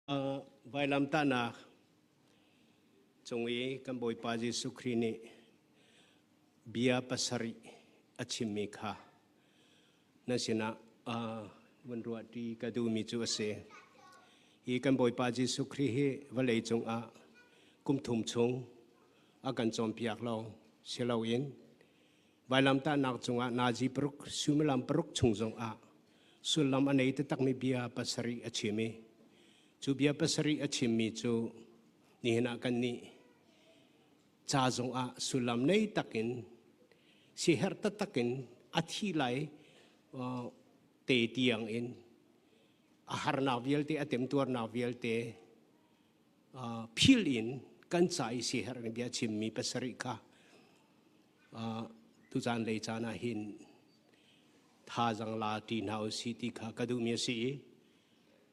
Vailamtahnak cung i kan Bawipa Jesuh Khrih nih bia pasarih a chimmi kha nan sinah vun ruahṭi ka duhmi cu a si. Hi kan Bawipa Jesuh Khrih hi vawlei cungah kum thum chung a kan cawnpiak lo si loin Vailamtahnak cungah nazi paruk suimilam paruk chung zongah sullam a nei taktakmi bia pasarih a chim i cu bia pasarih a chimmi cu nihin ah kannih ca zongah sullam nei takin siherh taktak in a thi lai te tiang in a harnak vialte a temtuarnak vialte phil in kan ca i siherh in bia chimmi pasarih kha Tuzaan lei caan ah hin thazaang la ṭi hna u si ti kha ka duhmi a si i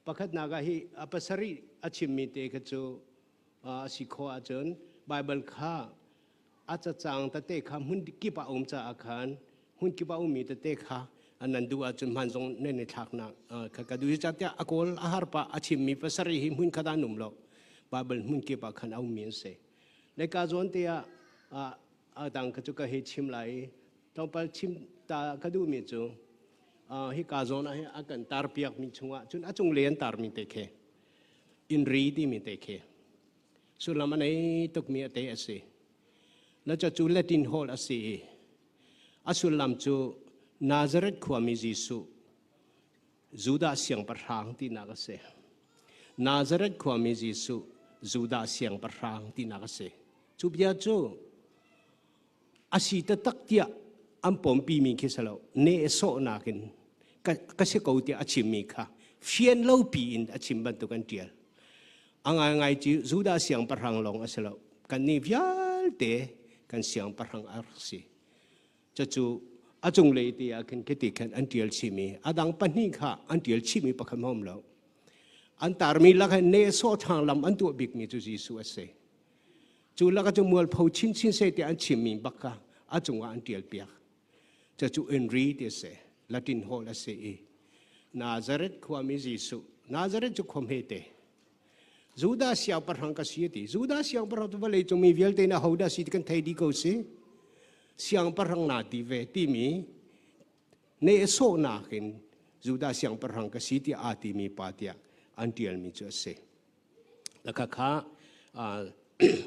pakhatnak ah hi a pasarih a chimmi te kha cu a si khawh ahcun Baibal kha a cacang tete kha hmun kip ah um caah khan hmun kip ah ummi tete kha nan duh ahcun hman zong nan i thlaknak kha ka duh. Zeicahtiah a kawl a har pah a chimmi pasarih hi hmun khat ah an um lo. Baibal hmun kip ah khan a ummi an si. Le ka zawn te ah a dang kha cu ka hei chim lai i tlawmpal chim ta ka duhmi cu hi ka zawn ah hin a kan tarpiakmi chungah cun a cunglei an tarmi te khi innri timi te khi sullam a nei tukmi a te a si. Na ca cu Latin holh a si i a sullam cu Nazareth khuami Jesuh Judah siangpahrang tinak a si. Nazareth khuami Jesuh Judah siangpahrang tinak a si. Cu bia cu a si taktak tiah an pawmpimi khi si lo. Nehsawhnak in ka si ko tiah a chimmi kha fian lo pi in a chim bantuk an ṭial. A ngaingai cu Judah siangpahrang lawng a si lo. Kannih vialte kan siangpahrang a rak si. Cucu a cunglei te ah khin khiti khan an ṭial chihmi a dang pahnih kha an ṭial chihmi pakhat hmanh um lo. An tarmi lak ah nehsawh ṭhang lam an tuah bikmi cu Jesuh a si. Cu lakah cu mualpho chinchin seh tiah an chimmi bak kha a cungah an ṭial piak. Cucu Enri ti a si. Latin holh a si i Nazareth khuami Jesuh. Nazareth cu khua hmete. Judah siangpahrang ka si a ti. Judah siangpahrang cu vawlei cung mi vialte nih ahodah si ti kan thei dih ko si. Siangpahrang naa ti ve timi nehsawhnak in Judah siangpahrang ka si tiah aa timi pa tiah an ṭialmi cu a si. Laka kha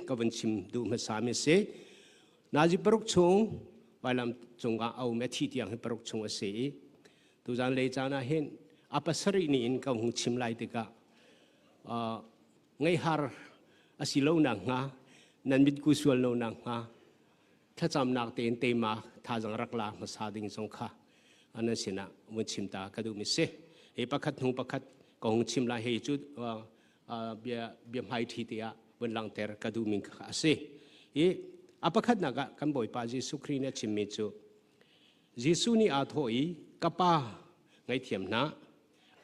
ka vun chim duh hmasa mi a si. Nazi paruk chung vailam cungah a um i a thi tiang hi paruk chung a si i tuzan lei caan ah hin a pasarih ni in ka hung chim lai tikah ngaihhar a si lo nak hnga nan mitku sual lo nak hnga thlacamnak tein teima thazang rak la hmasa ding zong kha nan sinah vun chim ta ka duhmi si. Hi pakhat hnu pakhat ka hung chim lai hei cu bia bia hmaiṭhi te ah vun langhter ka duhmi kha a si. Hi a pakhatnak ah kan Bawipa Jesuh Khrih nih a chimmi cu Jesuh nih aa thawh i ka Pa ngaithiam hna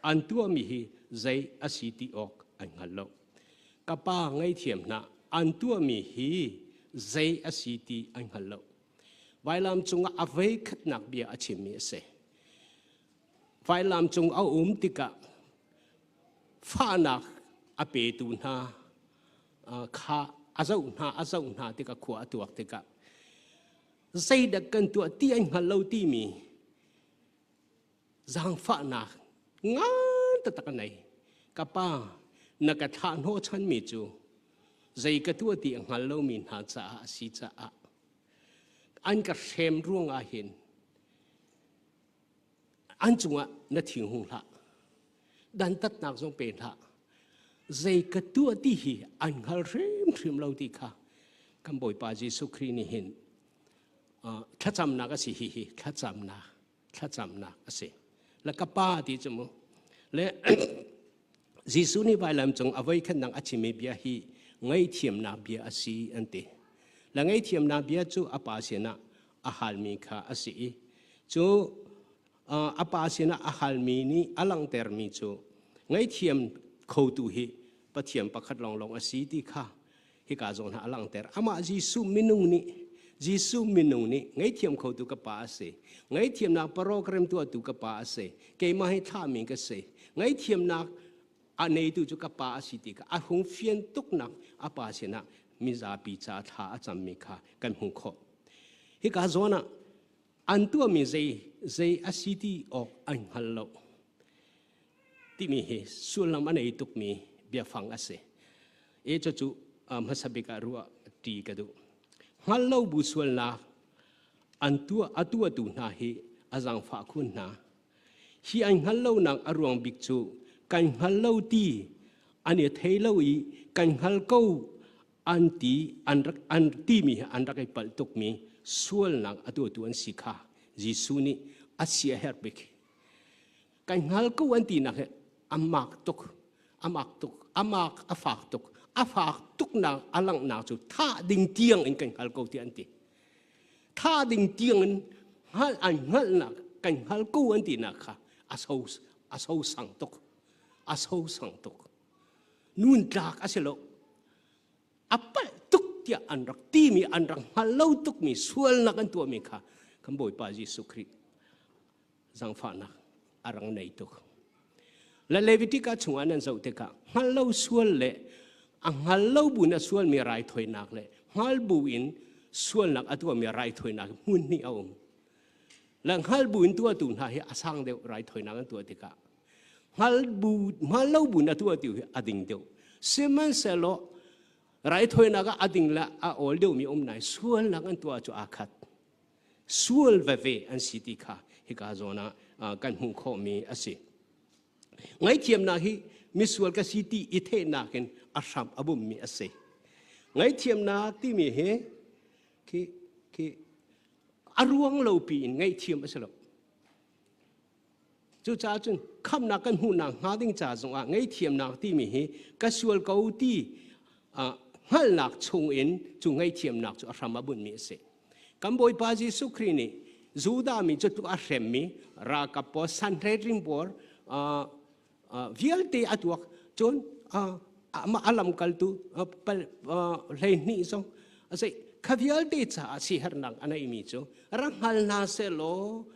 an tuahmi hi zei a si ti awk an hngal lo. Ka Pa ngaithiam hna an tuahmi hi zei a si ti an hngal lo. Vailam cungah a vei khatnak bia a chimmi a si. Vailam cung a um tikah fahnak a petu hna kha a zoh hna a zoh hna tikah khua a tuak tikah zeidah kan tuah ti an hngal lo timi zaangfahnak ngan taktak a nei. Ka pa, na ka thlah hnawhchanmi cu zei ka tuah ti a hngal lomi hna caah a si caah an ka hrem ruangah hin an cungah na thinghung hlah dantatnak zong pe hlah zei ka tuah ti hi an hngal hrimhrim lo ti kha kan Bawipa Jesuh Khrih nih hin thlacamnak a si hi hi thlacamnak thlacamnak a si le ka pa ti cu mu le Jesuh nih vailam cung a voikhatnak a chimmi bia hi ngaihthiamnak bia a si an ti le ngaihthiamnak bia cu a pa sinah a halmi kha a si i cu a pa sinah a halmi nih a langhtermi cu ngaihthiam khotu hi Pathian pakhat lawnglawng a si ti kha hika zawn ah a langhter. Amah Jesuh minung nih Jesuh minung nih ngaihthiam khotu ka pa a si. Ngaihthiamnak program tuahtu ka pa a si. Keimah hi thlahmi ka si. Ngaihthiamnak A neitu cu ka pa a si ti kha a hung fian tuknak a pa sinah mizapi ca thla a cammi kha kan hmuh khawh. Hika zawn ah an tuahmi zei zei a si ti awk an hngal lo timi hi sullam a nei tukmi biafang a si. E cucu hmasa bik ah ruah ti ka duh. Hngal lo bu sualnak an tuah a tuahtu hna hi a zaangfah khun hna. Hi an hngal lonak a ruang bik cu kan hngal lo ti an i thei lo i kan hngal ko an ti an rak an timi hi an rak i palh tukmi sualnak a tuahtu an si kha Jesuh nih a sia herh bik. Kan hngal ko an tinak hi a mak tuk a mak tuk a mak a fak tuk a fak tuknak a langhnak cu thah ding tiang in kan hngal ko ti an ti. Thah ding tiang in hngalh an hngalhnak kan hngal ko an tinak kha a so a so sang tuk a so sang tuk. Nun tlak a si lo. A palh tuk tiah an rak timi an rak hngal lo tukmi sualnak an tuahmi kha kan Bawipa Jesuh Khrih zangfahnak a rang nei tuk. Le Leviticus chungah nan zoh tikah hngal lo sual le a hngal lo bu in a sualmi raithawinak le hngal bu in sualnak a tuahmi raithawinak hmun hnih a um. Le hngal bu in tuahtu hna hi a sang deuh raithawinak an tuah tikah hngal bu hngal lo bu in a tuahtu hi a ding deuh. Sihmanhsehlaw raithawinak ah a ding le a awl deuhmi um nai sualnak an tuah cu aa khat. Sual veve an si ti kha hika zawn ah kan hmuh khawhmi a si. Ngaihthiamnak hi misual ka si ti i theihnak in a hram a bummi a si. Ngaihthiamnak timi hi khi khi a ruang lo pi in ngaihthiam a si lo. Cucaah cun khamnak kan hmuhnak hnga ding ca zongah ngaihthiamnak timi hi ka sual ko ti hngalhnak chungin cu ngaihthiamnak cu a hram a bunhmi a si. Kan Bawipa Jesuh Khrih nih Judah mi cu tluk a hremmi ralkap pawl Sanhedrin pawl vialte a tuak cun a lamkaltu 12 zong a zei kha vialte caah sihernak a neimi cu rak hngal hna sehlaw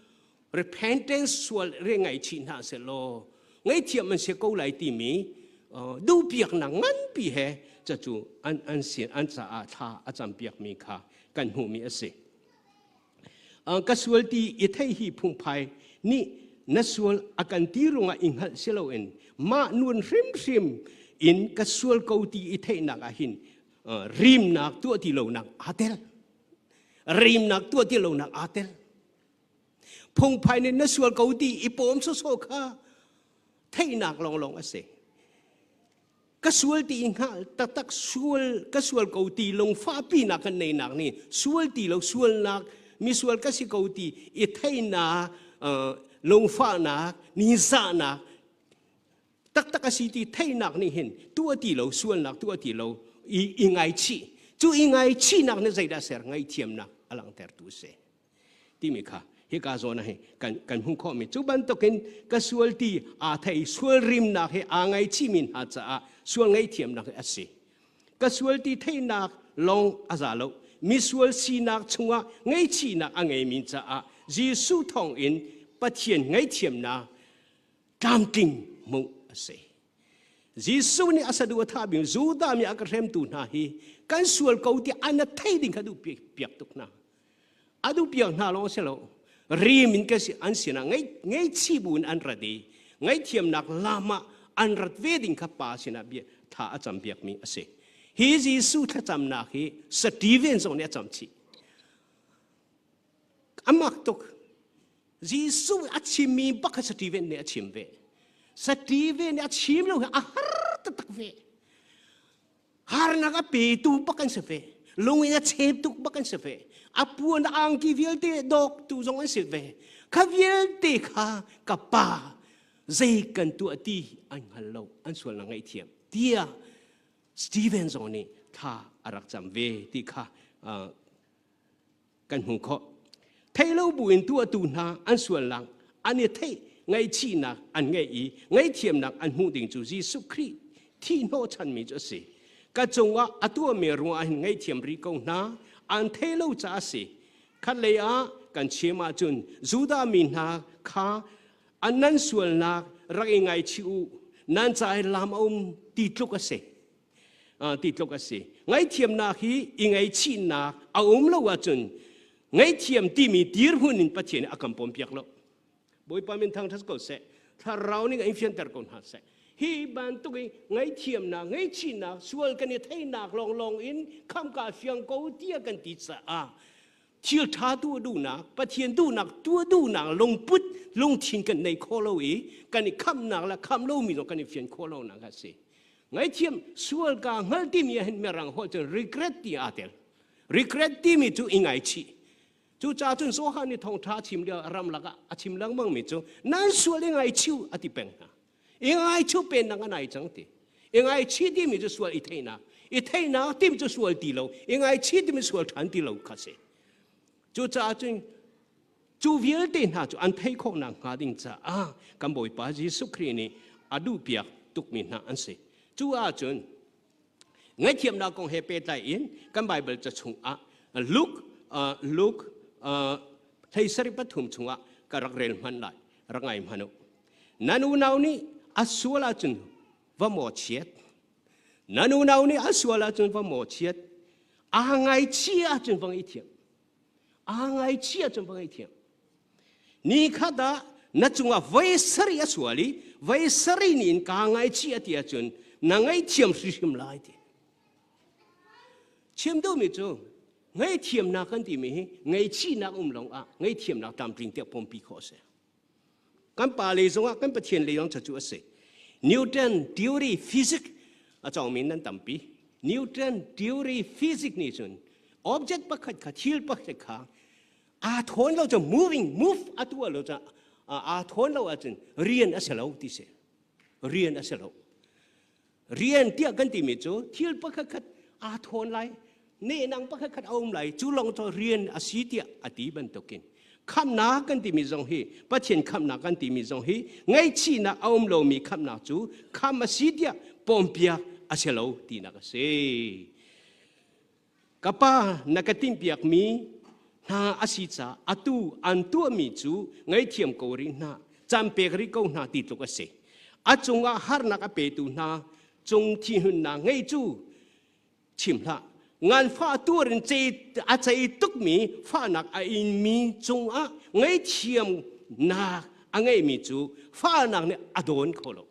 repentance sual re ngaihchih hna sehlaw ngaihthiam an si ko lai timi duhpiaknak nganpi he cacu an an sin an caah thla a campiakmi kha kan hmuhmi a si. Ka sual ti i thei hi phungphai nih na sual a kan ti ruangah i hngalh si loin mah nun hrimhrim in ka sual ko ti i theihnak ah hin rimnak tuah ti lonak aa tel. Rimnak tuah ti lonak aa tel. Phungphai nih na sual ko ti i pawm sawsawh kha theihnak lawnglawng a si. Ka sual ti i hngal taktak sual ka sual ko ti lungfahpi nak kan neinak nih sual ti lo sualnak misual ka si ko ti i theihnak lungfahnak nizahnak taktak a si ti theihnak nih hin tuah ti lo sualnak tuah ti lo i, i ngaichih cu i ngaichihnak nih zeidah ser ngaihthiamnak a langhtertu a si timi kha hika zawn ah hi kan kan hmuh khawhmi cu bantukin ka sual ti aa thei sual rimnak he aa ngaichihmi hna caah sual ngaihthiamnak hi a si ka sual ti theihnak lawng a za lo misual sinak chungah ngaihchihnak a ngeimi caah Jesuh thawngin Pathian ngaihthiamnak tlamtling hmuh a si Jesuh nih a sadu a thah bing Judah mi a ka hremtu hna hi kan sual ko ti an a thei ding kha duh piak tuk hna a duh piak hna lawng si lo rim in ka si an sinah ngei bu in an rat i ngaihthiamnak lam ah an rat ve ding kha pa sinah bia tha a cam piakmi a si hi Jesuh thlacamnak hi Stephen zong nih a cam chih a mak tuk Jesuh a chimmi bak kha Stephen nih a chim ve Stephen nih a chim lo hi a har taktak ve Harnak a petu bak an si ve. Lung in a chep tuk bak an si ve. A puan angki vialte dawk tu zong an si ve. Kha vialte kha ka pa zei kan tuah ti an hngal lo an sualnak ngaihthiam tiah Stephen zong nih thla a rak cam ve ti kha kan hmuh khawh. Theih lo buin tuahtu hna an sualnak an i theih ngaihchihnak an ngeih i ngaihthiamnak an hmuh ding cu Jesuh Khrih thih hnawhchanmi cu a si. Ka cungah a tuahmi ruangah hin ngaihthiam rih ko hna an theih lo caah a si. Khatlei ah kan chim ahcun Judah mi hna kha an nan sualnak rak i ngaichih u. Nan ca i lam a um ti tluk a si. Ti tluk a si. Ngaihthiamnak hi i ngaihchihnak a um lo ahcun ngaihthiam timi dirhmun in Pathian nih a kan pawmpiak lo. Bawipa min thangṭhat ko seh. Thlarau ning in fianter ko hna seh. Hi bantuk i ngaihthiamnak, ngaihchihnak, sual kan i theihnak lawnglawng in khamka fiang ko tiah kan ti caah thil ṭha tuah duhnak, Pathian duhnak tuah duhnak lungput, lungthin kan nei khawh lo i kan i khamnak le khamh lomi zong kan i fian khawh lonak a si. Ngaihthiam sual ka hngal timi ah hin mirang holh cun regret ti aa tel. Regret timi cu i ngaichih. Cucaah cun Johan nih thawngṭha a chim lio ramlak ah a chim lengmang mi cu nan sual i ngaichiu a ti peng hna. I ngaichiu pennak a nai cang ti. I ngaichih timi cu sual i theihnak. I theihnak timi cu sual ti lo. I ngaichih timi sual ṭhan ti lo kha si. Cucaah cun cu vialte hna cu an theih khawhnak hnga ding caah kan Bawipa Jesuh Khrih nih a duhpiak tukmi hna an si. Cu ahcun Ngaihthiamnak kong he pehtlai in kan Baibal ca chungah Luke Luke 13 chungah ka rak rel hman lai rak ngai hman u. Nan unau nih a sual ahcun va mawchiat. Nan unau nih a sual ahcun va mawchiat. Aa ngaichih ahcun va ngaihthiam. Aa ngaichih ahcun va ngaihthiam. Ni khat ah na cungah voi sarih a sual i voi sarih ni in kaa ngaichih a ti ahcun na ngaihthiam hrimhrim lai ti. Chim duhmi cu ngaihthiamnak kan timi hi ngaihchihnak um lawng ah ngaihthiamnak tlamtling tiah pompi khawh a si. Kan pa lei zongah kan Pathian lei zong cu a si. Newton theory physics a cawngmi nan tampi. Newton theory physics nih cun object pakhat kha thil pakhat kha aa thawn lo cu moving move a tuah lo cu aa thawn lo ahcun rian a si lo ti si rian a si lo rian tiah kan timi cu thil pakhat khat aa thawn lai nehnang pakhat khat a um lai cu lawng cu rian a si tiah a ti bantukin khamnak kan timi zong hi Pathian khamnak kan timi zong hi ngaihchihnak a um lomi khamnak cu kham a si tiah pawmpiak a si lo tinak a si Ka pa na ka timhpiakmi hna a si caah atu an tuahmi cu ngaihthiam ko rih hna, caan pek rih ko hna ti tluk a si. A cungah harnak a petu hna cung thihunnak ngei cu chim hlah. Nganfah tuar in a cei tukmi fahnak a inmi cungah ngaihthiamnak a ngeimi cu fahnak nih a dawn kho lo.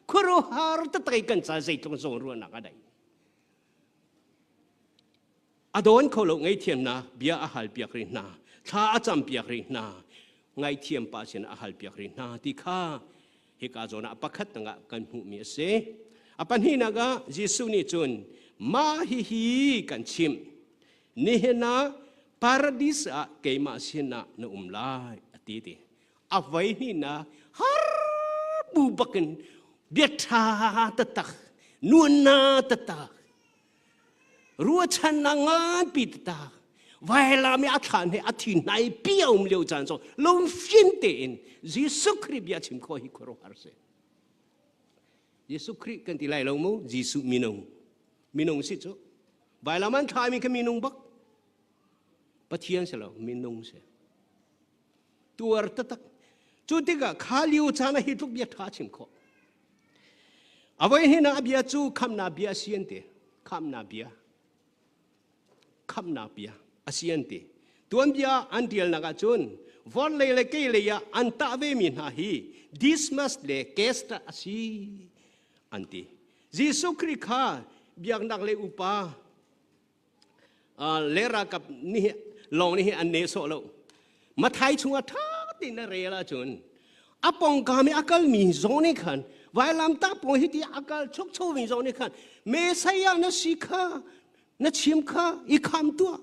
Khuaruahhar taktak i kan ca zeitluk zawnruahnak a dai. A dawn kho lo ngaihthiamnak bia a hal piak rih hna thla a cam piak rih hna ngaihthiam pa sin a hal piak rih hna ti kha hika zawn ah pakhat tangah kan hmuhmi a si. A pahnihnak ah Jesuh nih cun mah hihi kan chimh nihin ah paradis ah keimah sinah na um lai a ti ti a voi hnihnak har bu bakin bia ṭha taktak nuanna taktak ruachannak nganpi taktak vailam i a thlan he a thi hnai pi a um lio caan zong lungfim tein Jesuh Khrih bia chim khawh hi khuaruahhar si. Jesuh Khrih kan ti lai lo mu Jesuh minung minung si cu vailam an thlaimi kha minung bak Pathian si lo minung si tuar taktak cu tikah kha lio caan ah hi tluk bia ṭha chim khawh a voi hin ah a bia cu khamnak bia a si an ti khamnak bia khamnak bia a si an ti tuanbia an ṭialnak ah cun vor lei le kei lei ah an tah ve mi hna hi Dismas le Kesta a si an ti Jesuh Khrih kha biaknak lei upa Le ralkap nih lawng nih an nehsawh lo. Mathai chungah ṭha tein na rel ahcun a pawngkam i a kalmi zong nih khan vailamtah pawng hiti a kal chukchomi zong nih khan Messiah na si kha na chim kha i kham tuah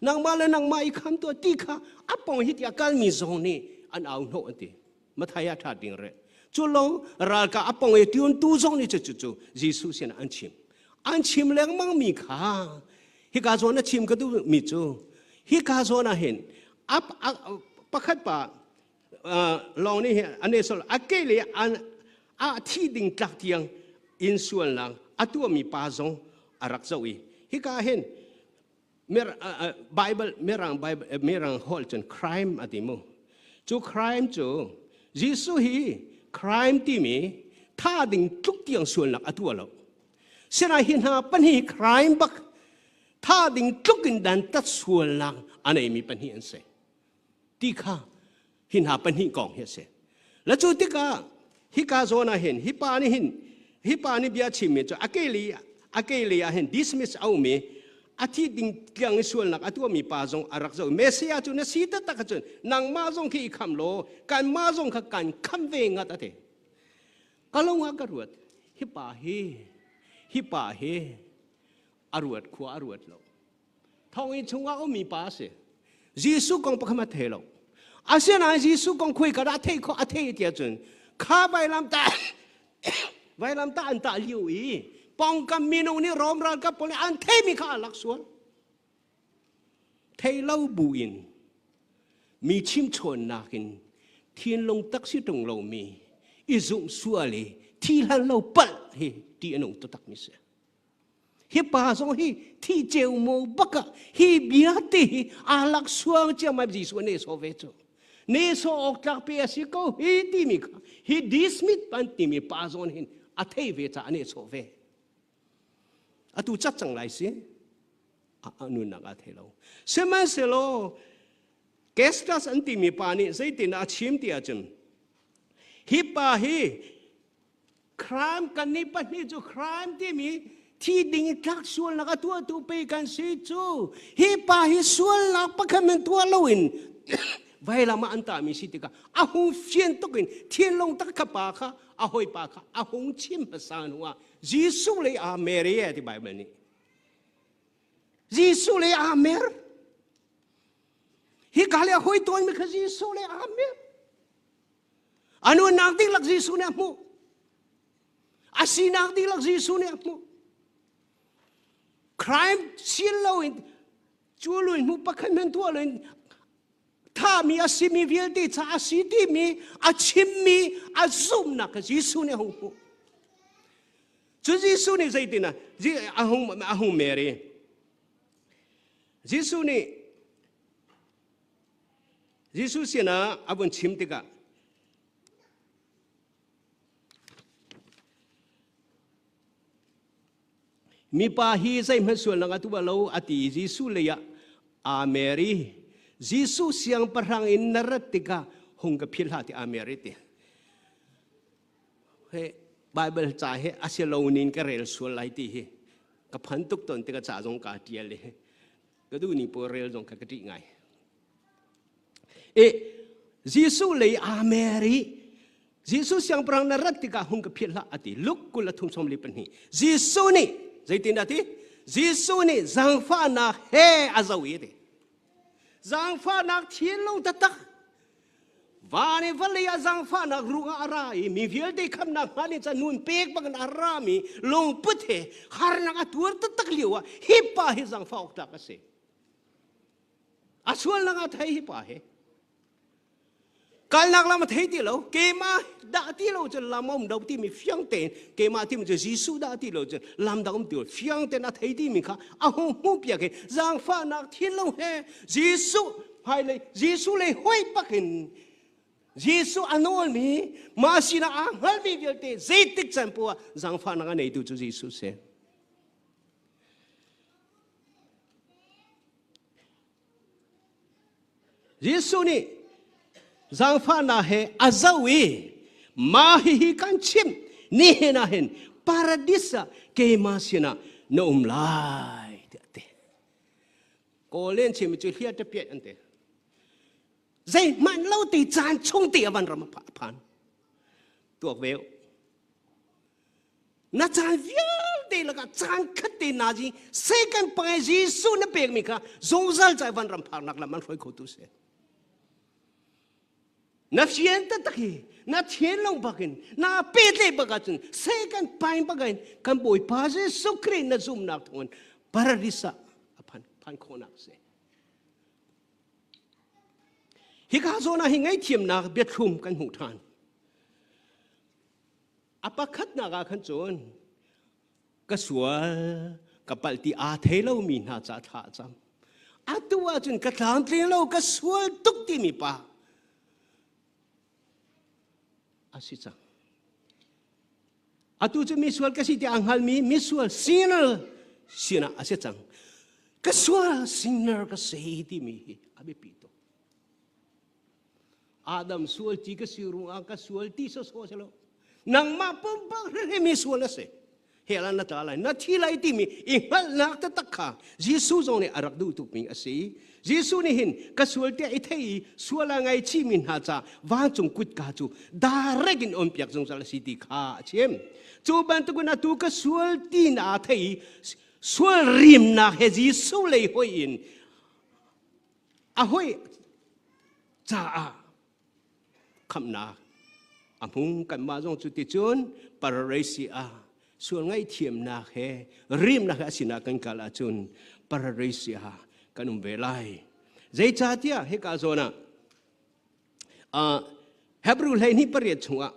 nangmah le nangmah i kham tuah ti kha a pawng hiti a kalmi zong nih an au hnawh an ti. Mathai ah ṭha ding re. Cu lawng ralka a pong i ṭiuntu zong nih cu cu Jesuh sinah an chim. An chim lengmang mi kha hika zawn a chim ka duh mi cu hika zawn ah hin pakhat pa lawng nih hin an sol a ke le an a thi ding tlak tiang in sualnak a tuahmi pa zong a rak zoh i hika hin Bible mirang Bible mirang holh cun crime a ti mu. Cu crime cu Jesuh hi crime timi Tha ding tluk tiang sualnak a tuah lo. Sinain hi hna pahnih crime bak tha ding tluk in dan tat sualnak a neimi pahnih an si. Ti kha hi hna pahnih kong hi a si. La cu tikah hika zawn ah hin hi pa nih hin hi pa nih bia chimmi cu a keli a keli ah hin dismiss a um i a thi ding tiang i sualnak a tuahmi pa zong a rak zoh Messiah cu na si taktak ahcun nangmah zong khi i kham law kanmah zong kha kan kham ve ngat a ti. Ka lung ah ka ruat hi pa hi hi pa hi a ruat khua a ruat lo. Thonginn chungah ummi pa a si. Jesuh kong pakhat a thei lo. Asinain Jesuh kong khui ka dah thei kho a thei tiah cun kha vailam ta vailam ta an tah lio i pongkam minung nih Rom ralkap pawl nih an theimi kha a lak sual. Thei lo bu in mi chimchawnnak in thinlung tak si ṭung lomi i zumh sual i thi hlan lo palh hi ti a nung taktak mi si. Hi pa zong hi thi ceu mo bak ah hi bia te hi aa lak suang cia mai Jesuh ne so ve cu. Ne so awk tlak pe a si ko hi timi kha hi dismit pan timi pa zawn hin a thei ve ca ne so ve. Atu cat cang lai si. A nunnak a thei lo. Sihmanhsehlaw Kestas an timi pa nih zeitin a chim ti ahcun hi pa hi Crime kan nih pahnih cu crime timi thi ding i tlak sualnak a tuahtu pei kan si cu. Hi pa hi sualnak pakhat men tuah loin vailam ah an tahmi si tikah a hung fian tuk in thinlung tak kha pa kha a hawi pa kha a hung chim hmasa hnu ah Jesuh lei aa mer e ti Bible nih. Jesuh lei aa mer. Hi ka le a hawi tawnmi kha Jesuh lei aa mer. A nunnak dihlak Jesuh nih a hmuh. A sinak dihlak Jesuh nih a hmuh. Crime sin loin cu luin hmu pakhat men tuah loin thami a simi vialte ca a si timi a chimmi a zumhnak kha Jesuh nih a hung hmuh. Cu Jesuh nih zeitin a hung a hung Mary. Jesuh nih Jesuh sinah a vun chim tikah mipa hi zeihmanh sualnak a tuah lo a ti i Jesuh lei ah aa mer i Jesuh siangpahrang in na rat tikah hung ka philh hlah ti aa mer i ti. He Bible ca he a si lo nin ka rel sual lai ti hi ka phan tuk ton tikah ca zong kaa ṭial i ka duh ni pawl rel zong kha ka ṭih ngai. E Jesuh lei aa mer i Jesuh siangpahrang na rat tikah hung ka philh hlah a ti. Luke 24. Jesuh nih zeitin dah ti? Jesuh nih zaangfahnak he a zoh i a ti. Zaangfahnak thinlung taktak Van i vawlei ah zaangfahnak ruangah a ra i mi vialte khamnak hnga ding ca nun pek bangin a rami lungput he harnak a tuar taktak lio ah hi pa hi zaangfah awk tlak a si. A sualnak a thei hi pa hi. Kalnak lam a thei ti lo. Keimah dah ti lo cun lam a um lo timi fiang tein keimah timi cu Jesuh dah ti lo cun lam dah um ti lo fiang tein a thei timi kha a hung hmuh piak i zaangfahnak thinlung he Jesuh hmailei Jesuh lei hoi bakin Jesuh a nawlmi mah sinah aa hngalmi vialte zeitik caan poah zaangfahnak a neitu cu Jesuh si. Jesuh nih zaangfahnak he a zoh i mah hihi kan chimh nihin ah hin paradis ah keimah sinah na um lai tiah a ti. Kawl len chimmi cu hliat piat an ti. Zeihmanh lo ti caan chung ti a van ram a phan. Tuak ve Na caan vialte lakah caan khat te nazi second pangai Jesuh na pekmi kha zungzal ca van ram phaknak lam an hruai khotu si. Na fian taktak hi na thian lo bakin na petle bak ahcun second pain bakin kan Bawipa Jesuh Khrih na zumnak thawngin paradis ah a phan phan khawhnak si. Hika zawn ah hi ngaihthiamnak biathlum kan hmuh ṭhan. A pakhatnak ah khan cun ka sual ka palh ti aa thei lomi hna ca thla a cam. Atu ahcun ka tlamtling lo ka sual tuk timi pa a si cang. Atu cu misual ka si tiah a hngalmi misual sinner sinah a si cang. Ka sual sinner ka si timi hi a biapi tuk. Adam sual ti ka si ruangah ka sual ti sawsawh si lo. Nangmah pumpak hrimhrim hi sual a si. Hell ah na tla lai, na thi lai timi i hngalhnak taktak kha Jesuh zong nih a rak duh tukmi a si. Jesuh nih hin ka sual tiah i thei i sual a ngaichihmi hna ca vancung kutka cu direct in onpiak zungzal a si ti kha a chim. Cu bantukin atu ka sual ti na thei i sual rimnak he Jesuh lei hoih in a hoih caah khamhnak a hmu. Kanmah zong cu ticun paradise ah sual ngaihthiamnak he rimnak he a sinah kan kal ahcun paradise ah kan um ve lai. Zeicahtiah hika zawn ah Hebrew 12:8 chungah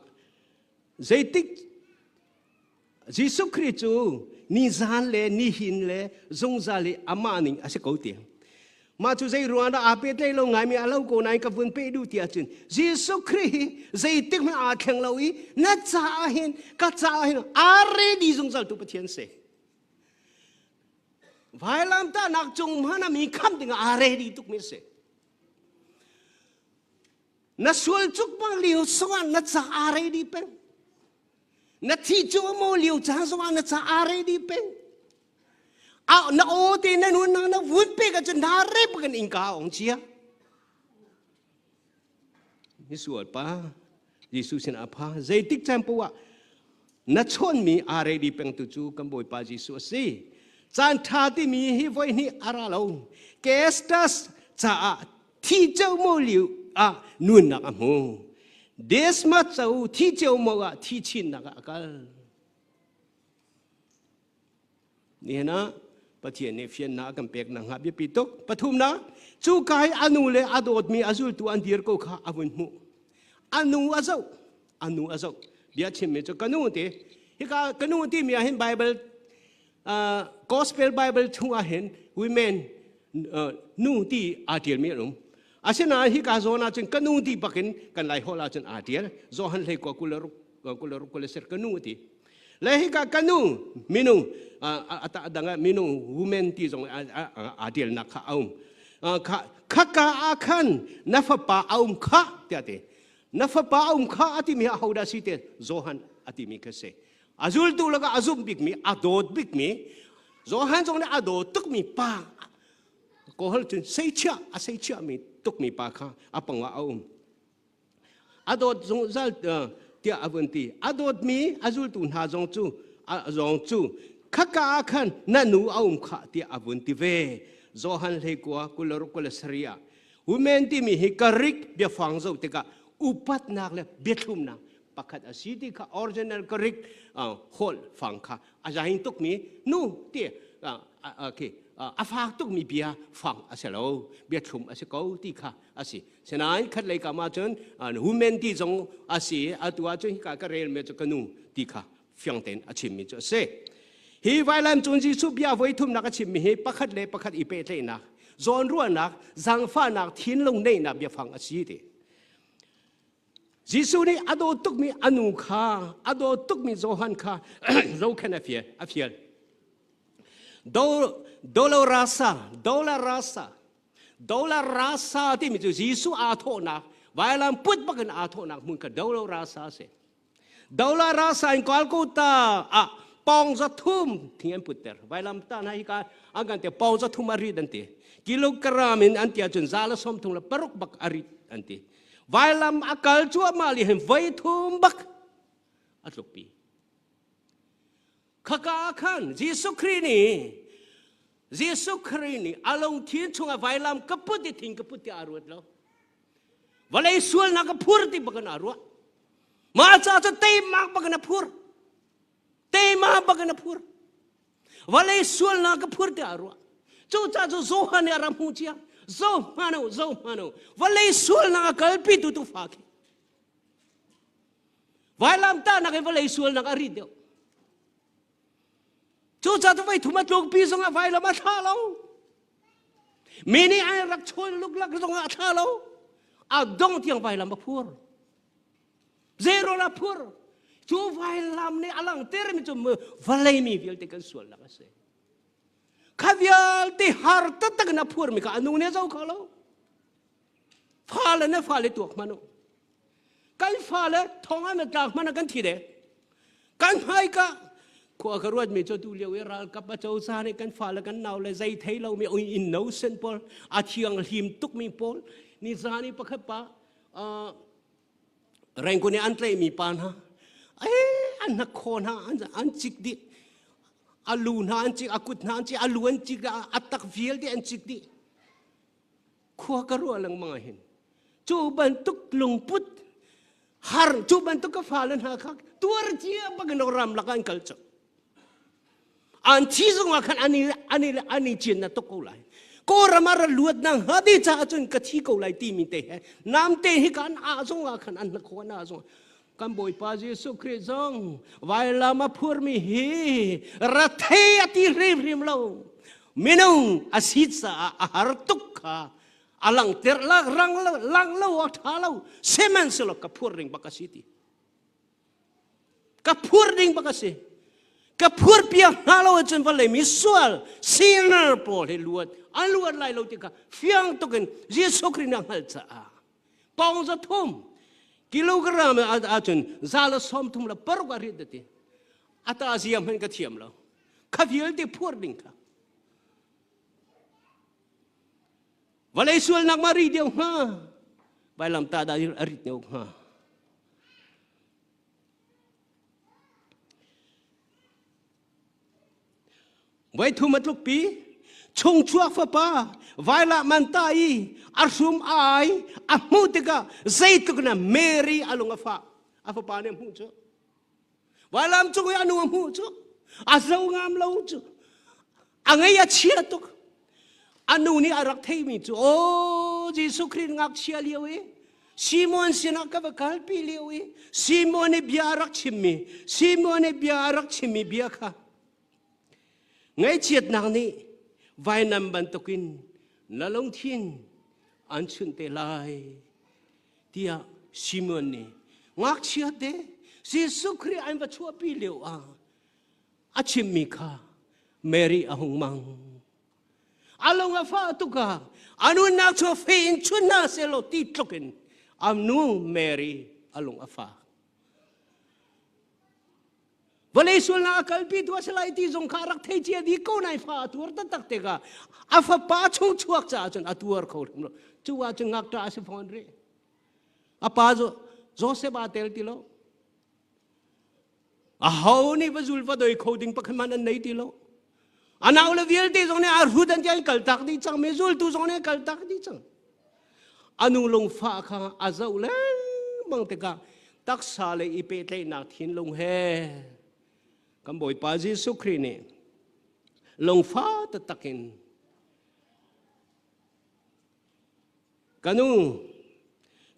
zeitik Jesuh Khrih cu nizan le nihin le zungzal i amah ning a si ko ti. Mah cu zei ruang dah aa pehtlaih lo ngaimi a lo ko nain ka vun peh duh ti ahcun Jesuh Khrih hi zeitik hmanh aa thleng lo i na caah hin ka caah hin aa ready zungzal tu Pathian si. Vailamtahnak cung hmanh ah mi khamh dingah aa ready tukmi si. Na sual cukmak lio sungah na ca aa ready peng. Na thi cu maw lio caan zongah na ca aa ready peng. A na aw te na nun nang na vun pe ka cu na rep kan inka ong chia. Misual pa Jesuh sin a pha zeitik caan poah na chawnmi aa ready peng tu cu kan Bawipa Jesuh a si. Caan ṭha timi hi voi hnih a ra lo. Kestas caah thi ceu mo liu ah nunnak a hmu. Desmas cu thi ceu mo ah thi chinnak ah a kal. Nihin ah Pathian nih fiannak a kan pek nakhnga biapi tuk. Pathumnak, cu kai a nu le a dawtmi a zultu an dir ko kha a vun hmuh. A nu a zoh, a nu a zoh. Bia chimmi cu ka nu ti. Hika ka nu timi ah hin Bible Gospel Bible chungah hin women nu ti aa ṭialmi an um. Asinain hika zawn ah cun ka nu ti bakin kan Lai holh ah cun aa ṭial. Johan hlei kua 26 26 kul ser ka nu ti. Le hika ka nu minung a dang ah minung women ti zong aa ṭialnak kha a um. Khaka ah khan na fapa a um kha tiah ti. Na fapa a um kha a timi a hodah si te Johan a timi kha si. A zultu lakah a zumh bikmi, a dawt bikmi, Johan zong nih a dawt tukmi pa, kawhol cun seichiah, a seichiahmi tukmi pa kha a pangah a um. A dawt zungzal tiah a vun ti. A dawtmi a zultu hna zong cu zong cu khaka ah khan na nu a um khah tiah a vun ti ve. Johan hleikua 26 27 ah women timi hi Greek biafang zoh tikah upatnak le biathlumnak pakhat a si ti kha original Greek holh fang kha a zain tukmi nu ti okay a fak tukmi bia fang a si lo bia thlum a si ko ti kha a si sinain khat lei kam ah cun human ti zong a si atu ah cun hika ka rel me cu ka nu ti kha fiang tein a chimmi cu a si hi vailam cung Jesuh bia voi thumnak a chimmi hi pakhat le pakhat i pehtlaihnak zawnruahnak zaangfahnak thinlung neihnak biafang a si ti Jesuh nih a dawt tukmi a nu kha, a dawt tukmi Johan kha zohkhenh a fial. A fial. Dolorasa, Dolorasa, Dolorasa timi cu Jesuh aa thawhnak, vailam put bakin aa thawhnak hmun kha Dolorasa a si. Dolorasa in Golgotha ah pawng za thum thing an putter. Vailam ta hna hika an kan te pawng za thum a rit an ti. Kilogram in an ti ahcun za le sawm thum le paruk bak a rit an ti. Vailam a kal cuahmah li hin voi thum bak a tlukpi. Khaka ah khan Jesuh Khrih nih Jesuh Khrih nih a lungthin chungah vailam ka put i thing ka put tiah aa ruat lo. Vawlei sualnak a phur ti bak in aa ruah. Mah caah cu teimak bak in a phur. Teimak bak in a phur. Vawlei sualnak ka phur tiah a ruah. Cucaah cu Johan nih a rak hmuh cia. Zo hmanh u, zo hmanh u. Vawlei sualnak a kalpi tu tufa khi. Vailamtahnak in vawlei sualnak a rit deuh. Cucaah cu voi thum a tlukpi zongah vailam a thla lo. Mi nih an rak chawi luklak zongah a thla lo. A dong tiang vailam a phur. Zeirawl a phur. Cu vailam nih a langhtermi cu vawlei mi vialte kan sualnak a si. Kha vialte har taktak in a phurmi kha a nu nih a zoh kho lo. Fale na fale tuak hmanh u. Kan fale thong an tlak hmanh ah kan thi de. Kan hmaika khua ka ruatmi cu tu lio i ralkap a cozah nih kan fale kan nau le zei thei lomi innocent pawl a thiang hlim tukmi pawl ni zan i pakhat pa Rangoon i an tlaihmi pa hna an hnakhaw hna an cik dih a lu hna an cik a kut hna an cik a lu an cik a tak vialte an cik dih khua ka ruah lengmang ah hin cu bantuk lungput har cu bantuk ka fale hna kha tuar cia bak in ram lak an kal cang An thi zongah khan an i an i an i cin na tuk ko lai. Kawlram ah ra luat na hnga dih caah cun ka thi ko lai timi te he namte hi kan ah zongah khan an hnakhaw an ah zong kan Bawipa Jesuh Khrih zong vailam a phurmi hi rathei a ti hrimhrim lo. Minung a si caah a har tuk kha a langhter rang lo lang lo a ṭha lo sihmanhsehlaw ka phur ring bak a si ti. Ka phur ding bak a si. Ka phur piak hna lo ahcun vawlei mi sual sinner pawl hi luat an luat lai lo ti kha fiang tuk in Jesuh Khrih nih a hngalh caah pawng za thum kilogram ahcun za le sawm thum le paruk a rit ti ata zia hmanh ka thiam lo kha vialte phur ding kha vawlei sualnak ma ri deuh hnga vailam ta dah a rit deuh hnga Voithum a tlukpi chungchuak fapa vailah man ta i a hrum a ai a hmuh tikah zeitluk na Mary a lung a fah a fapa nih a hmuh cu vailam cung i a nu a hmuh cu a zo ngam lo cu a ngei a chia tuk a nu nih a rak theimi cu aw Jesuh Khrih ngakchia lio i Simon sinah ka va kalpi lio i Simon i bia a rak chimmi Simon i bia a rak chimmi bia kha ngaihchiatnak nih vainam bantukin na lungthin an chunh te lai tiah Simon nih ngakchia te Jesuh Khrih an va chuahpi lio ah a chimmi kha Mary a hung mang. A lung a fah tuk ah a nunnak cu fe in chun hna sehlaw ti tluk in a nu Mary a lung a fak. Vawlei sualnak a kalpi tu a si lai ti zong kha a rak thei cia dih ko nai fa a tuar taktak tikah a fapa chung chuak caah cun a tuar kho hrim lo. Cu ah cun ngakṭah a si fawn rih. A pa Joseph aa tel ti lo. Aho nih va zul va doi kho ding pakhat hmanh an nei ti lo. A nau le vialte zong nih a hrut an ti an kaltak dih cang mi zultu zong nih an kaltak dih cang. A nu lungfah kha a zoh lengmang tikah taksa le i pehtlaihnak thinlung he kan Bawipa Jesuh Khrih nih lungfah taktak in Ka nu,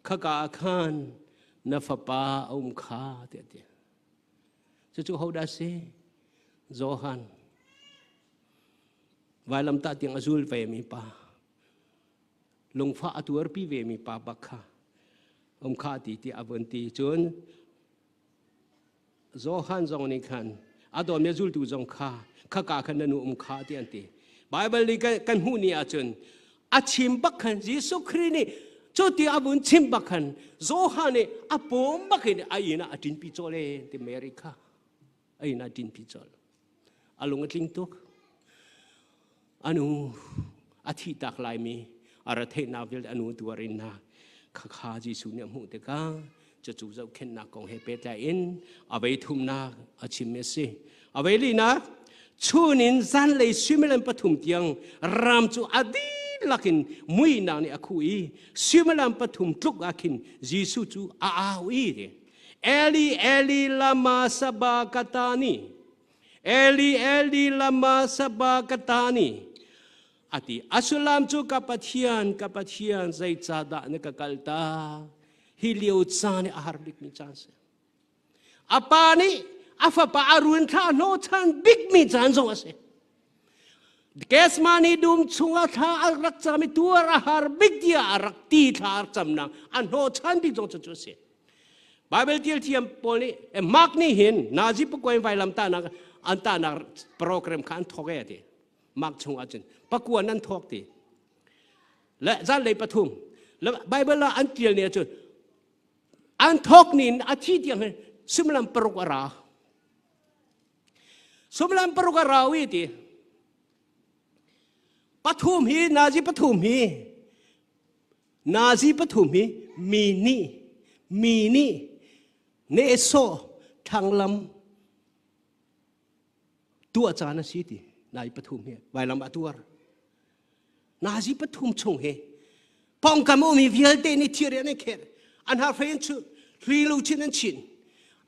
khaka ah khan na fapa a um kha tiah a ti. Cucu hodah a si? Johan. Vailamtah tiang a zul vemi pa. Lungfah a tuarpi vemi pa bak kha um kha ti tiah a vun ti. Cun Johan zong nih khan a dawmi a zultu zong kha khaka khan na nu um kha ti an ti. Baibal nih kan hmuh ni ahcun a chim bak khan Jesuh Khrih nih cu ti a vun chim bak khan Johan nih a pawm bak in a inn ah a ṭinpi cawl e ti Mary kha a inn ah a ṭinpi cawl. A lung a tling tuk. A nu a thih tak laimi a ra theihnak vialte a nu tuar in na khakha Jesuh nih a hmuh tikah cucu zohkhenhnak kong he pehtlai in a vei thumnak a chim a si. A vei linak chun in zanlei suimilam pathum tiang ram cu a dihlak in muihnak nih a khuh i suimilam pathum tluk ah khin Jesuh cu a au i Eli Eli lama sabachthani Eli Eli lama sabachthani ati a sullam cu ka Pathian ka Pathian zeicahdah na ka kaltak hi lio caan i a har bikmi caan si a pa nih a fapa a run thlah hnawhchan bikmi caan zong a si Gethsemane dum chungah thla a rak cam i tuar a har bik tiah a rak ti thla a camnak a hnawhchan bik zong cu cu a si. Bible tial thiam pawl nih Mark nih hin Nazi pakuain vailam tahnak an tahnak program kha an thawk e ti. Mark chung ahcun pakuan an thawk ti. Le zanlei pathum le Bible ah an tial ni ahcun an thawk ni in a thi tiang hin suimilam paruk a ra. Suimilam paruk a rau i ti. Pathum hi Nazi pathum hi Nazi pathum hi mi nih mi nih nehsawh thanglam tuah caan a si ti nai pathum hi vailam a tuar. Nazi pathum chung hi pawngkam a ummi vialte nih thir an i kher an harfei an chuh hri luchin an chin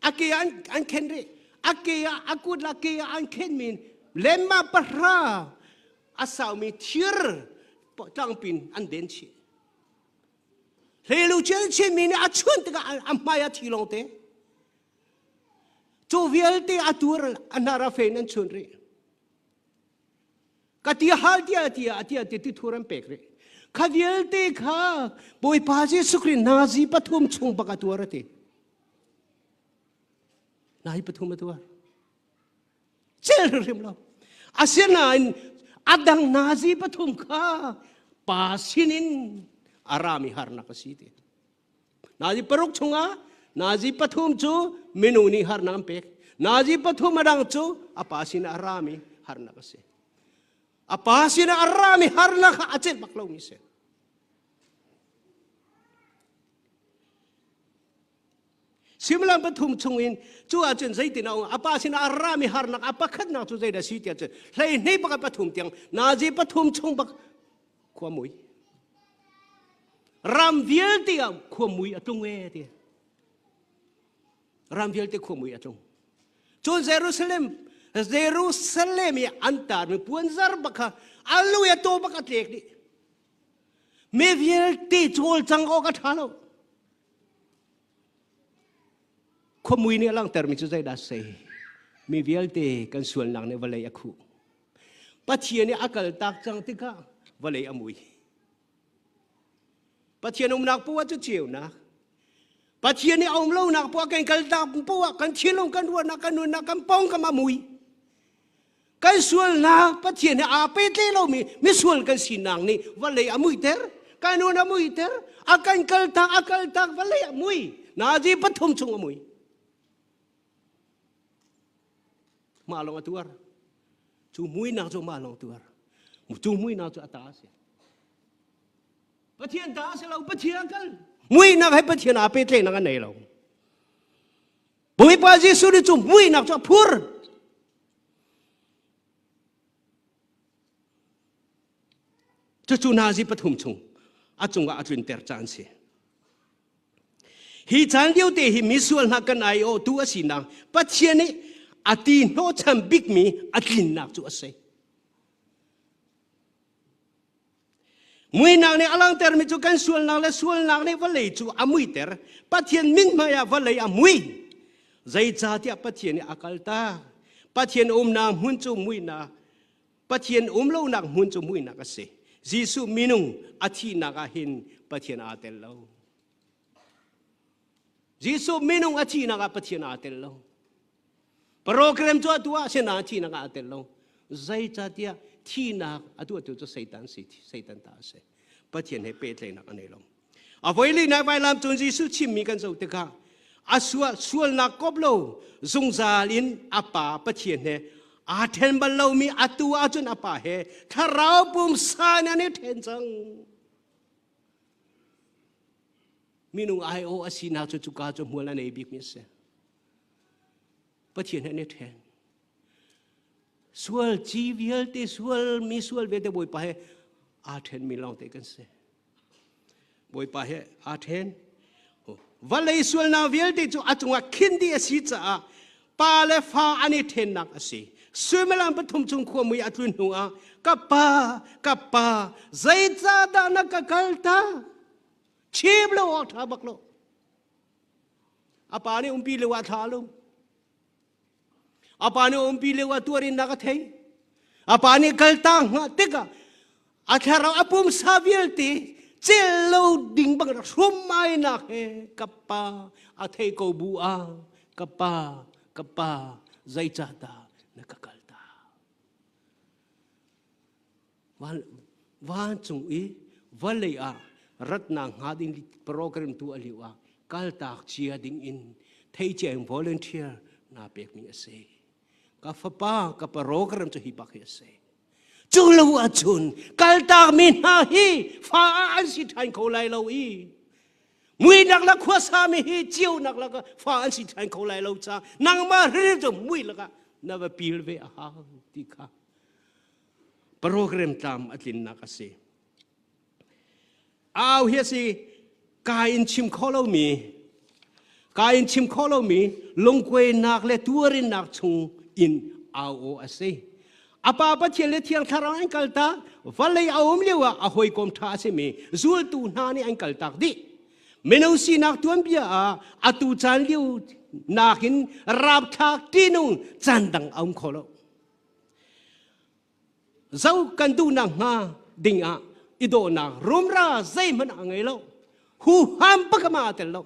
a ke an an khen rih a ke ah a kut la ke ah an khen min lemma pahra a saumi thir tlangpin an den chih hlei luchin an chin mi nih a chun tikah a hmai a thi lawng te cu vialte a tur a hnar a fein an chun rih Ka ti hal tiah tiah tiah ti ti thur an pek rih. Kha vialte kha Bawipa Jesuh Khrih nazi pathum chung bak a tuar a ti. Nazi pathum a tuar. Cel hrim lo. Asinain adang nazi pathum kha pa sinin a rami harnak a si ti. Nazi paruk chungah nazi pathum cu minung nih harnak an pek. Nazi pathum a dang cu a pa sinah a rami harnak a si. A pa sinah a rami harnak kha a celh bak lomi a si. Similam pathum chungin cu ahcun zeitin a um a pa sinah a rami harnak a pakhatnak cu zeidah si tiah cun hleihnih pakhat pathum tiang nazi pathum chung bak khua mui ram vialte ah khua mui a tlung e ti ram vialte khua mui a tlung cun Jerusalem Jerusalem i an tarmi puanzar bak kha a lui a to bak a tlek dih mi vialte cawlcang awk a ṭha lo Khuamui nih a langhtermi cu zeidah a si? Mi vialte kan sualnak nih vawlei a khuh. Pathian nih a kaltak cang tikah vawlei a mui. Pathian umnak poah cu ceunak. Pathian nih a um lonak poah kan kaltak poah kan thinlung kan ruahnak kan nunnak kan pawngkam a mui. Kan sualnak Pathian he aa pehtlaih lomi misual kan sinak nih vawlei a muihter, kan nun a muihter, a kan kaltak, a kaltak vawlei a mui. Nazi pathum chung a mui. Mah lawng a tuar. Cu muinak cu mah lawng tuar. Cu muinak cu a ta a si. Pathian ta a si lo, Pathian kal. Muinak he Pathian aa pehtlaihnak a nei lo. Bawipa Jesuh nih cu muihnak cu a phur. Cucu nazi pathum chung a cungah a tlunter caan si. Hi caan lio te hi misual hna kan ai awh tu a sinak Pathian nih a ti hnawhchan bikmi a tlinnak cu a si. Muinak nih a langhtermi cu kan sualnak le sualnak nih vawlei cu a muiter. Pathian min hmaiah vawlei a mui. Zeicahtiah Pathian nih a kaltak. Pathian umnak hmun cu muihnak, Pathian um lonak hmun cu muihnak a si. Jesuh minung a thihnak ah hin Pathian aa tel lo. Jesuh minung a thihnak ah Pathian aa tel lo. Program cu a tuah asinain thihnak ah aa tel lo. Zeicahtiah thihnak a tuahtu cu Satan si, Satan ta a si. Pathian he pehtlaihnak a nei lo. A voilinak vailam cun Jesuh chimmi kan zoh tikah a sual sualnak kop lo zungzal in a pa Pathian he aa ṭhen bal lomi atu ahcun a pa he thlarau pumsa in an i ṭhen cang. Minung aiawh a sinak cu cuka cu hmual a nei bikmi a si. Pathian he an i ṭhen. Sual ci vialte sual mi sual vialte Bawipa he aa ṭhenmi lawngte kan si. Bawipa he aa ṭhen. Vawlei sualnak vialte cu a cungah khin dih a si caah pa le fa an i ṭhennak a si. Suimilam pathum chung khuamui a tlun hnu ah ka pa, ka pa, zeicahdah na ka kaltak? Chim lo awk ṭha bak lo. A pa nih umpi lio ah thla a lum. A pa nih umpi lio ah tuarinnak a thei. A pa nih kaltak hnga tikah a thlarau a pumsa vialte Cel lo ding bang hrum mai nak he kapa a thei ko bu a kapa kapa zeicahdah na ka kal ta? Vancung i vawlei ah ratnak hnga ding program tu a liu ah kaltak cia ding in theicia in volunteer na pekmi a si. Ka fapa ka program cu hi bak hi a si. Cu lo ahcun kaltakmi hna hi fa ah an si ṭhan kho lai lo i muinak la khuasami hi ceunak lak fa an si ṭhan kho lai lo ca nangmah hrir cu mui lakah na va pil ve a hau ti kha program tlam a tlinnak a si. Au hi a si ka in chim kho lomi ka in chim kho lomi lungkuainak le tuarinnak chung in au aw a si. A pa Pathian le Thiang Thlarau an kaltak vawlei a um lio ah a hawikom ṭha a simi zultu hna nih an kaltak dih. Mino sinak tuanbia ah atu caan lio nakin rapthlak ṭihnung caan dang a um kho lo. Zo kan duhnak hnga ding ah i dawhnak rumra zeihmanh a ngei lo. Huham pakama a tel lo.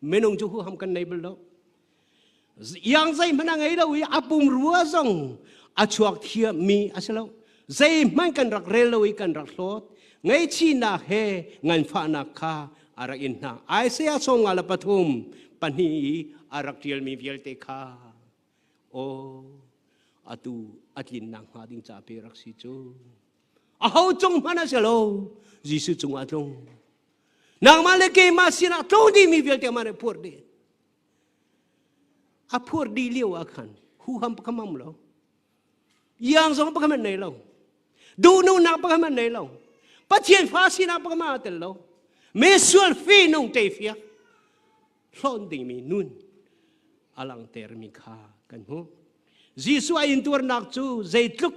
Minung cu huham kan nei bal lo. Iang zeihmanh a ngei lo i a pumrua zong a chuak thiammi a si lo. Zeihmanh kan rak rel lo i kan rak hlawt. Ngaihchihnak he nganfahnak kha a rak in hna. Isaiah sawm nga le pathum pahnih i a rak ṭialmi vialte kha Aw, atu a tlinnak hnga ding ca pe rak si cu. Aho cung hmanh a si lo, Jesuh cungah a tlung. Nangmah le keimah sinah tlung dihmi vialte amah nih phur dih. A phur dih lio ah khan huham pakhat um lo. Iang zong pakhat nei lo. Duhnunak pakhat nei lo. Pathian fa sinak pakhat aa tel lo. Me sual fi nung te fiak. Hlawn dingmi nun a langhtermi kha kan hmuh. Jesuh a intuarnak cu zeitluk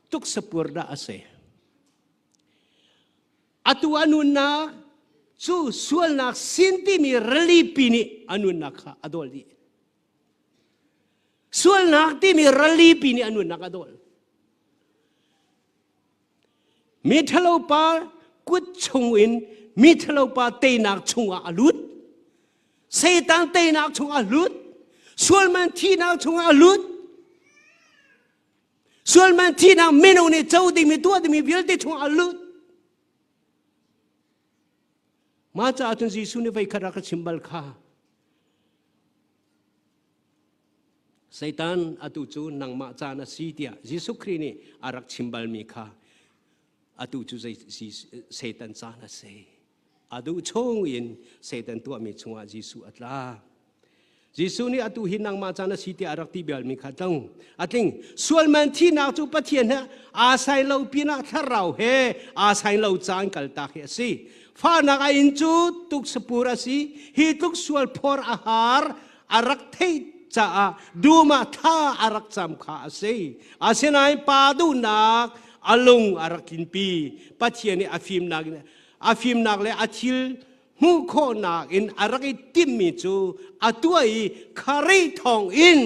tuksapur dah a si. Atu a nunnak cu sualnak sin timi ralipi nih a nunnak kha a dawl dih. Sualnak timi ralipi nih a nunnak a dawl. Mi ṭhalopa kut chungin mi ṭhalopa teinak chungah a lut. Satan teinak chungah a lut. Sualman thihnak chungah a lut. Sualman thihnak minung nih co dingmi tuah dingmi vialte chungah a lut. Mah caah cun Jesuh nih voikhat a ka chim bal kha. Satan atu cu nangmah caan a si tiah Jesuh Khrih nih a rak chim balmi kha atu cu Satan caan a si. A duh chung in Satan tuahmi chungah Jesuh a tla. Jesuh nih atu hi nangmah caan a si tiah a rak ti balmi kha tlang a tling. Sualman thihnak cu Pathian he aa sai lo pinah thlarau he aa sai lo caan kaltak hi a si. Fahnak a in cu tuksapur a si. Hi tluk sual phor a har a rak theih caah dum ah thla a rak cam kha a si. Asinain pa duhnak a lung a rak tlinpi. Pathian nih a fimnak in a fimnak le a thil hmuh khawhnak in a rak i timhmi cu a tuah i Khrih thawng in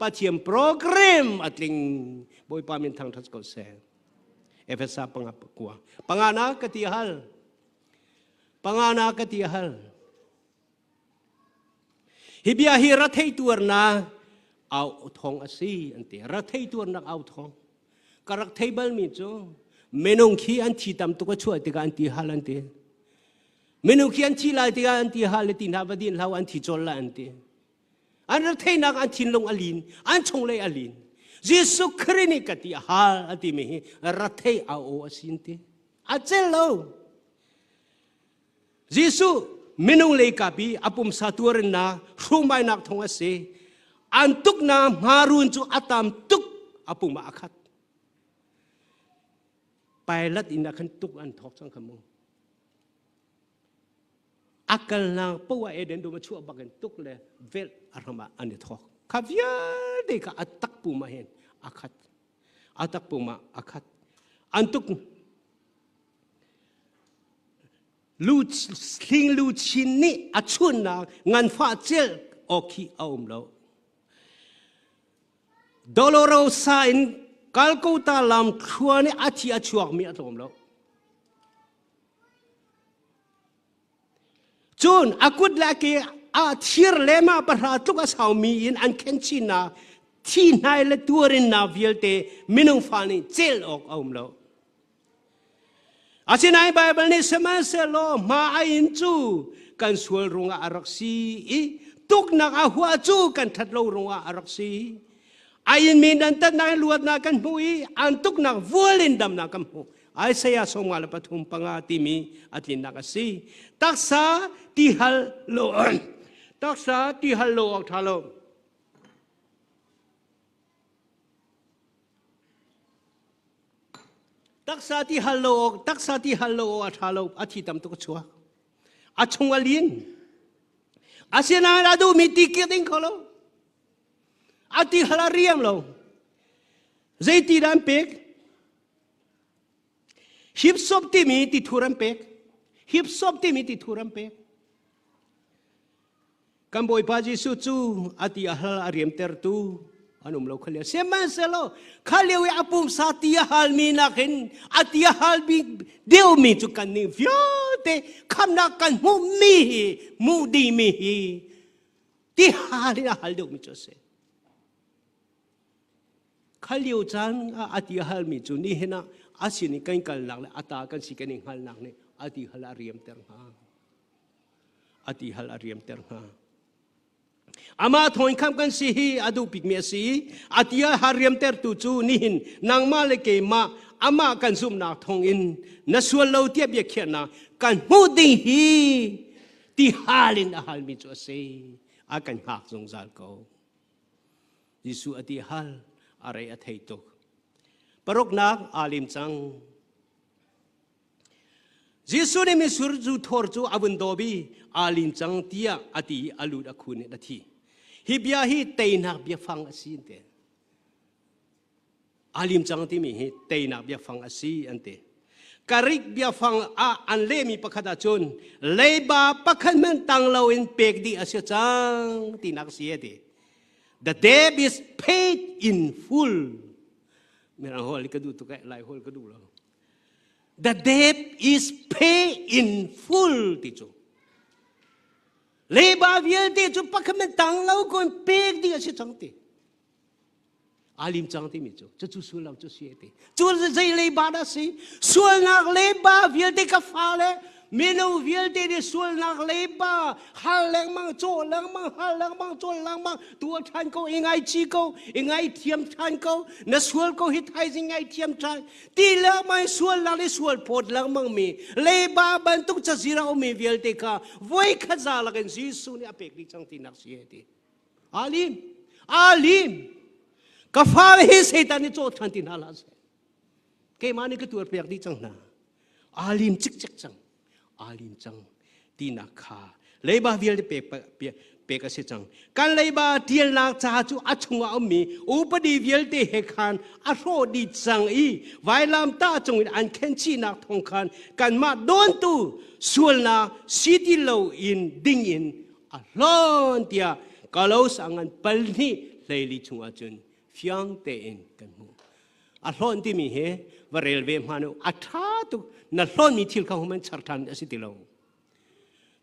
Pathian program a tling. Bawipa min thangṭhat ko seh. Efesa panga kua. Pangana ka ti hal. Pangana ka ti hal. Hi bia hi rathei tuarnak au thong a si an ti. Rathei tuarnak au thong. Ka rak thei balmi cu minung khi an thi tam tuk a chuah tikah an ti hal an ti. Minung khi an thi lai tikah an ti hal le ti hna va din hlau an thi cawl lai an ti. An retheihnak an thinlung a lin, an chunglei a lin. Jesuh Khrih nih ka ti a hal a timi hi rathei a aw a si an ti. A cel lo. Jesuh minung lei kap i a pumsa tuarinnak hrumainak thong a si. An tuknak hmarun cu a tam tuk a pum ah a khat. Pilate in ah khan tuk an thawk cang kha mu. A kalnak poah Eden dum a chuah bakin tuk le velh a ram ah an i thawk. Kha vialte kha a takpum ah hin a khat. A takpum ah a khat. An tuk lu hling lu chin nih a chunnak nganfah cel awk khi a um lo. Dolorosa in Calcutta lam thluan i a thi a chuakmi a tlawm lo. Cun a kut le a ke ah thir le mah pahra tluk a saumi in an khen chinnak thi hnai le tuarinnak vialte minung fa nih cel awk a um lo. Asinain Baibal nih sihmanhsehlaw hma a in cu kan sual rungah a rak si i tuknak a huah cu kan ṭhat lo rungah a rak si. A inmi dantatnak in luatnak kan hmuh i an tuknak vual in damnak kan hmuh. Isaiah 53 panga timi a tlinnak a si. Taksa ti hal lo taksa ti hal lo awk ṭha lo. Taksa ti hal lo awk, taksa ti hal lo awk a ṭha lo, a thi tam tuk a chuak. A chung a lin. Asinain a duhmi ti kir ding kho lo. A ti hal a riam lo. Zeiti dah an pek? Hipsop timi ti thur an pek. Hipsop timi ti thur an pek. Kan Bawipa Jesuh cu a ti a hal a riamtertu an um lo kha lio. Sihmanhsehlaw kha lio i a pumsa ti a halmi nakin a ti a hal bik deuhmi cu kannih vialte khamnak kan hmuhmi hi hmuh dingmi hi ti hal in a hal deuhmi cu a si. Kha lio caan ah a ti a halmi cu nihin ah a sin i kan kalnak le a ta kan si kan i hngalhnak nih a ti hal a riamter hnga. A ti hal a riamter hnga. Amah thawng khamh kan si hi a duh bikmi a si i a ti a har riamtertu cu nihin nangmah le keimah amah kan zumhnak thawngin na sual lo tiah biakhiahnak kan hmuh ding hi ti hal in a halmi cu a si. A kan hngak zungzal ko. Jesuh a ti hal a rei a thei tuk. Paruknak aa lim cang. Jesuh nih mitsur zu thor cu a vun dawp i aa lim cang tiah a ti i a lut a khun in a thi. Hi bia hi teinak biafang a si an ti. Aa lim cang timi hi teinak biafang a si an ti. Karik biafang ah an lehmi pakhat ahcun leiba pakhat hmanh tang loin pek dih a si cang tinak a si a ti. The debt is paid in full. Mirang hol ka duh tuk eh, Lai hol ka duh lo. The debt is paid in full ti cu. Leiba vialte cu pakhat man tang lo ko in pek ding a si cang ti. Alim cang timi cu cucu sullam cu si ti. Cu zei leiba dah si? Sualnak leiba vialte ka fale mino vialte nih sualnak leiba hal lengmang caw lengmang hal lengmang cawl lengmang tuah ṭhan ko i ngaichi ko i ngaithiam ṭhan ko na sual ko hi thaizing ngaithiam ṭhan ti lengmang sualnak le sual phawt lengmang mi leiba bantuk cazira ummi vialte kha voi khat za lakin Jesuh nih a pek dih cang tinak si ti alim alim ka fale hi Satan nih caw ṭhan ti hna hlah seh keimah nih ka tuar piak dih cang hna aa lim cikcek cang aa lim cang tinak kha leiba vialte pek pek a si cang kan leiba tialnak ca cu a chungah ummi upadi vialte he khan a hrawh dih cang i vailam ta cung in an khenchihnak thawng khan kanmah dawntu sualnak si ti lo in ding in a hlawn tiah kalos a ngan palhnih hleili chungah cun fiang tein kan hmuh A hlawn timi hi va rel ve hmanh u. A ṭha tuk. Na hlawnmi thil kha human char ṭhan a si ti lo.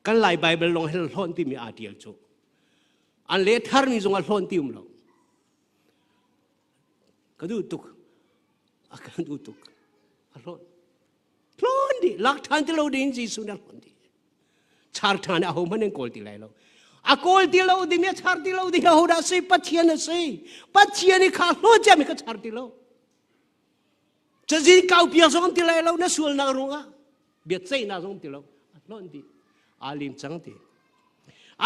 Kan Lai Bible lawng hel hlawn timi aa ṭial cu. An leh tharmi zong a hlawn ti um lo. Ka duh tuk. A kan duh tuk. A hlawn. Hlawn dih. Lak ṭhan ti lo ding Jesuh nih a hlawn dih. Char ṭhan a hohmanh an kawl ti lai lo. A kawl ti lo ding a char ti lo ding ho dah si Pathian a si. Pathian i kha hlaw ciami ka char ti lo. Cazin kau piak zong ti lai lo na sualnak ruangah biaceihnak zong ti lo. A hlawn dih. Aa lim cang ti.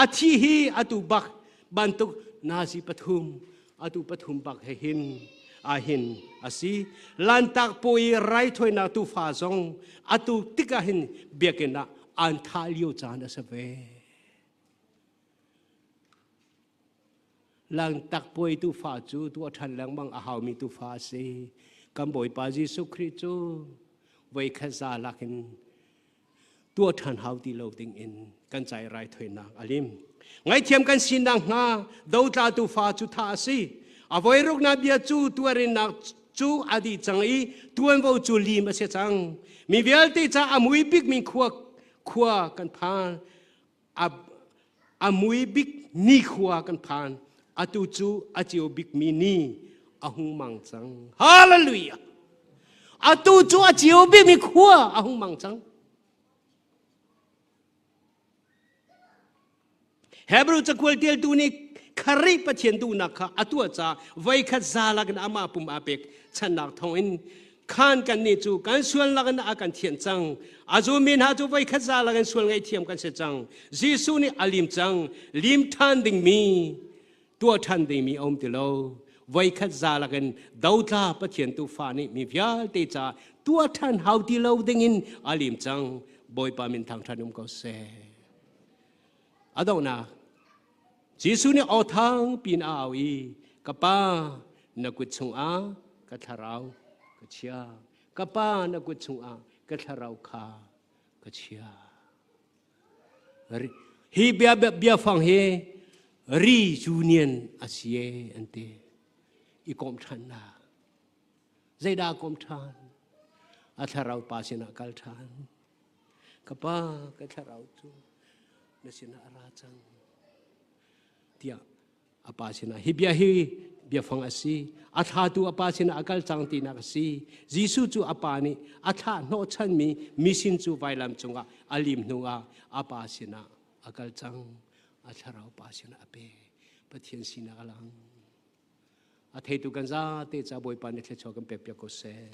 A thi hi atu bak bantuk nazi pathum atu pathum bak he hin ahin a si lantak puai raithawinak tufa zong atu tikah hin biakinn ah an thah lio caan a si ve langtak puai tufa cu tuah ṭhan lengmang a haumi tufa a si kan bawipa Jesuh Khrih cu voikhat za lakin tuah ṭhan hau ti lo ding in kan cai raithawinak a lim. Ngaihthiam kan sinak hnga dotlatu fa cu thah a si. A voiruknak bia cu tuarinnak cu a dih cang i tuanvo cu lim a si cang. Mi vialte ca a mui bikmi khua khua kan phan. A, a mui bik nikhua kan phan. Atu cu a ceu bikmi ni a hung mang cang. Hallelujah! Atu cu a ceu bikmi khua a hung mang cang. Hebrew cakual tialtu nih Kharih Pathian duhnak kha a tuah caah voikhat zalak in amah pum aa pek channak thawngin khan kannih cu kan sualnak in a kan thianh cang. A zummi hna cu voikhat zalak in sual ngaihthiam kan si cang. Jesuh nih a lim cang. Lim ṭhan dingmi, tuah ṭhan dingmi a um ti lo. Voikhat zalak in dotla Pathian tuufa nih mi vialte ca tuah ṭhan hau ti lo dingin a lim cang. Bawipa min thangṭhat um ko seh. A donghnak Jesuh nih aw thang piin a au i ka pa na kut chungah ka thlarau ka chia ka pa na kut chungah ka thlarau kha ka chia hi bia biafang hi reunion a si e an ti i komh ṭhannak zeidah komh ṭhan a thlarau pa sinah kal ṭhan Ka pa, ka thlarau cu na sinah a ra cang tiah a pa sinah hi bia hi biafang a si. A thlatu a pa sinah a kal cang tinak a si. Jesuh cu a pa nih a thlah hnawhchanmi misin cu vailam cungah a lim hnuah a pa sinah a kal cang. A thlarau pa sinah a pe. Pathian sinak a lang. A theitu kan zate ca Bawipa nih thluachuah kan pek piak ko seh.